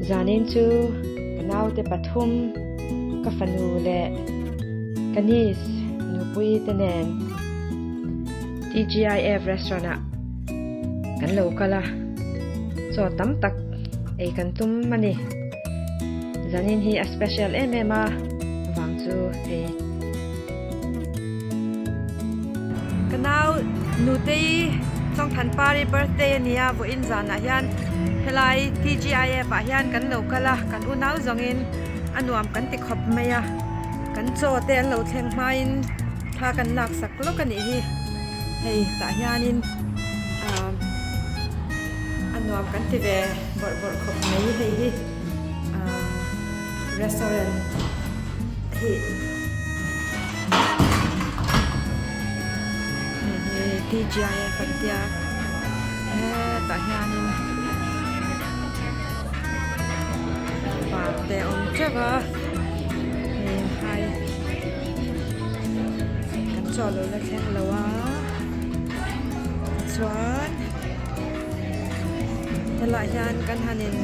Zanin chu ka naute pathum, ka fanu leh ka niece nupui te nen TGIF restaurant ah kan lo kal a, chaw tam tak ei kan tum a ni. Zanin hi a special em em a vang chu hei. Ka nau Nutei Chawngthan Pari birthday a nia vawiin zanah hian helai TGIF ah hian kan lo kal a, kan unau zawngin a nuam kan ti khawp mai a, kan chaw te an lo thleng hmain thla kan lak sak lawk a nih hi, hei tah hianin ah a nuam kan ti ve bawrh bawrh khawp mai hei hi ah restaurant hi. Hei hi TGIF an tia hetah hianin par te a awm teuh a hei hai kan chaw lo la thleng lo a chuan helaiah hian kan han in.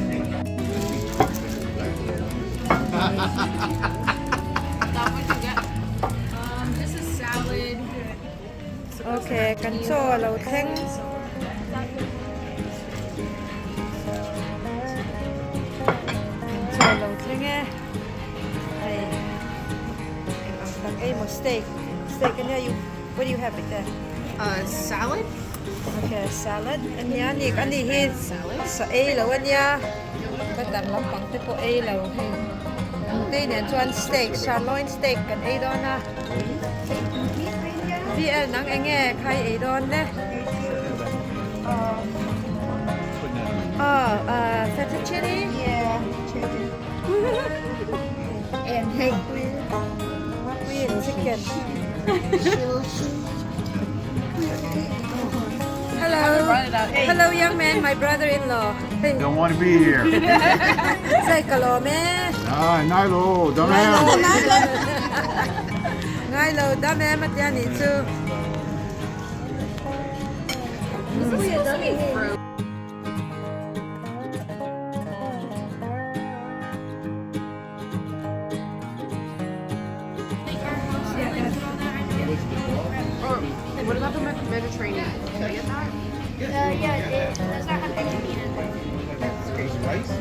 Okay, kan chaw a lo thleng. Kan chaw a lo thleng e. Hei, eng ang tak ei maw steak. Steak ania you, what do you have it there? Salad. Okay, salad ania ni ani hi sa ei lo ania. Butter lampang te pawh ei lo hei. Tei nen chuan steak, sirloin steak kan ei dawn a. VL nang eng nge khai ei dawn le? Oh, fettuccine? Yeah, chicken. And hey. Green chicken. Hello. Hello, young man, my brother-in-law. Don't want to be here. Sai ka lawm e. Ah, ngai lo, dam em. Ngai lo, dam em a tia nih chu. What about the Mediterranean? Can I get that? Yeah, it does not have any meat in it. Rice?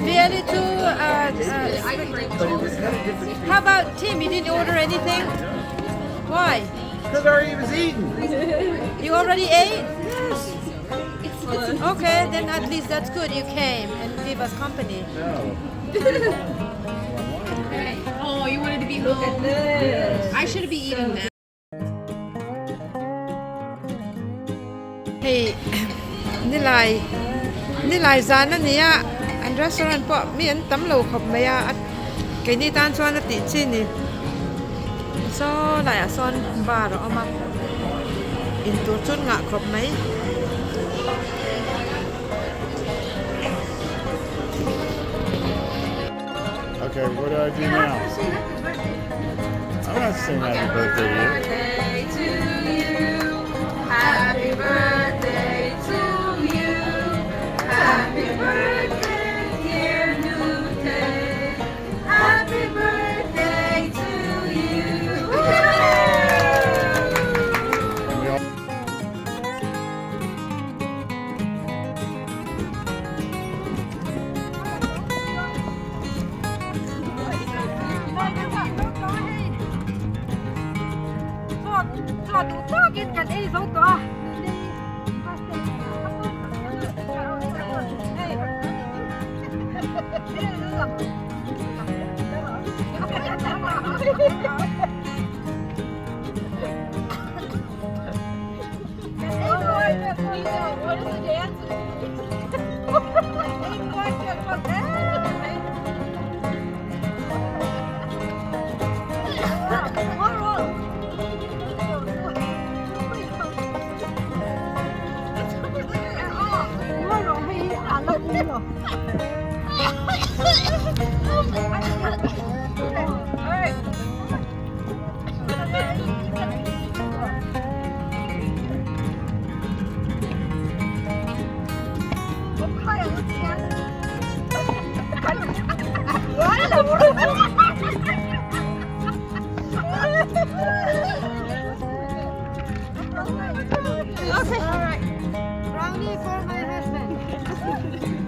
Really to how about Tim? You didn't order anything? Why? Because I already was eating. You already ate? Yes. Okay, then at least that's good. You came and give us company. No. Oh, you wanted to be home. I should be eating that. Hei nilai nilai zan a ni a an restaurant pawh mi an tam lo khawp mai a keini tan chuan a tih chi ni saw laiah sawn bar a awm a intur chu an ngah khawp mai. Okay, what do I do now? I'm not saying happy birthday to you. Birthday to you. Happy birthday to you. Happy birthday, dear Nute. Happy birthday to you. And we all Chaw duh takin kan ei zo tawh a. Okay. All right. Brownie for my husband.